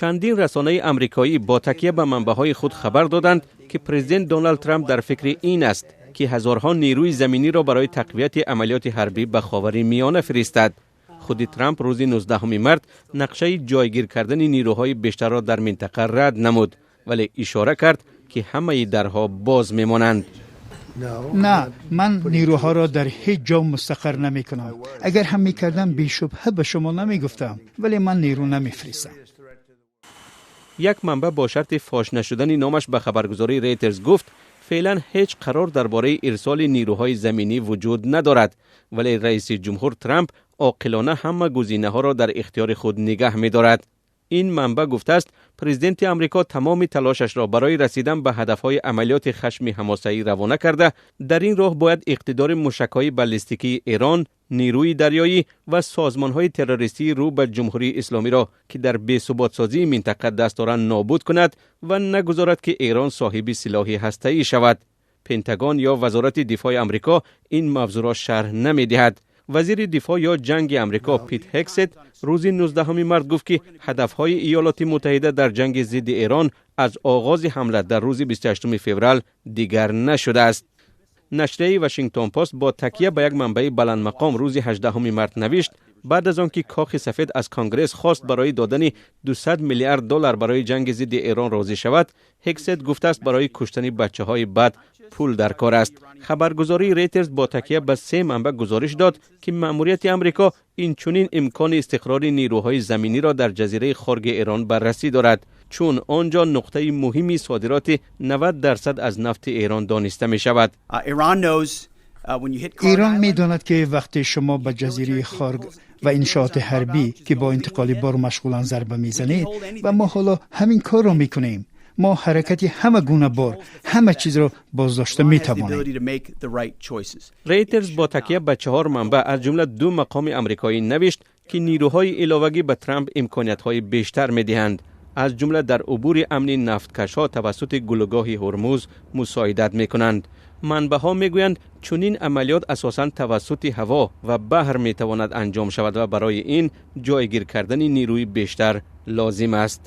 Чандин расонаи амрикоӣ бо такя ба манбаъҳои худ хабар доданд, ки президент Доналд Трамп дар фикри ин аст, ки ҳазорҳо нерӯи заминиро барои тақвияти амалиёти ҳарбӣ ба Ховари Миёна фиристад. Худи Трамп рӯзи 19 март нақшаи ҷойгир кардани нерӯҳои бештарро дар минтақа рад намуд, вале ишора кард, ки ҳамаи дарҳо боз мемонанд. Не, ман нерӯҳоро дар ҳеҷ ҷо мустақар намекунам. Агар ҳам мекардам, бешубҳа ба шумо намегуфтам, вале ман нерӯ намефиристам. Як манбаъ бо шарти фош нашудани номаш ба хабаргузории Рейтерс гуфт, феълан ҳеҷ қарор дар бораи ирсоли нерӯҳои заминӣ вуҷуд надорад, вале раиси ҷумҳур Трамп оқилона ҳама гузинаҳоро дар ихтиёри худ нигаҳ медорад. Ин манбаъ гуфтааст, президенти Амрико тамоми талошашро барои расидан ба ҳадафҳои амалиёти хашми ҳамосаӣ равона карда, дар ин роҳ бояд иқтидори мушакҳои баллистикии Эрон, нерӯи дарёӣ ва созмонҳои террористии рӯ ба Ҷумҳурии Исломиро, ки дар бесуботсозии минтақа даст доранд, нобуд кунад ва нагузорад, ки Эрон соҳиби силоҳи ҳастаӣ шавад. Пентагон ё Вазорати дифои Амрико ин мавзӯъро шарҳ намедиҳад. Вазири дифоъ ё ҷанги Амрико Пит Ҳегсет рӯзи 19 март гуфт, ки ҳадафҳои Иёлоти Муттаҳида дар ҷанги зидди Эрон аз оғози ҳамла дар рӯзи 28 феврал дигар нашудааст. Нашрияи Вашингтон Пост бо такя ба як манбаи баландмақом рӯзи 18 март навишт, баъд аз он ки Кохи Сафед аз Конгресс хост барои додани 200 миллиард доллар барои ҷанги зидди Эрон розӣ шавад, Ҳегсет гуфтааст, барои куштани бачаҳои бад пул дар кор аст. Хабаргузории Рейтерс бо такя ба се манбаъ гузориш дод, ки маъмурияти Амрико инчунин имкони истиқрори нерӯҳои заминиро дар ҷазираи Хорги Эрон баррасӣ дорад, чун он ҷо нуқтаи муҳими содироти 90% аз нафти Эрон дониста мешавад. Эрон медонад, ки вақте шумо ба ҷазираи Хорг ва иншооти ҳарбӣ, ки бо интиқоли бор машғуланд, зарба мезанед, ва мо ҳоло ҳамин корро мекунем, мо ҳаракати ҳама гуна бор, ҳама чизро боздошта метавонем. Рейтерс бо такя ба чаҳор манбаъ, аз ҷумла ду мақоми амрикоӣ, навишт, ки нерӯҳои иловагӣ ба Трамп имкониятҳои бештар медиҳанд, аз ҷумла дар убури амни нафткашҳо тавассути гулӯгоҳи Ҳурмуз мусоидат мекунанд. Манбаъҳо мегӯянд, чунин амалиёт асосан тавассути ҳаво ва баҳр метавонад анҷом шавад ва барои ин ҷойгир кардани нерӯи бештар лозим аст.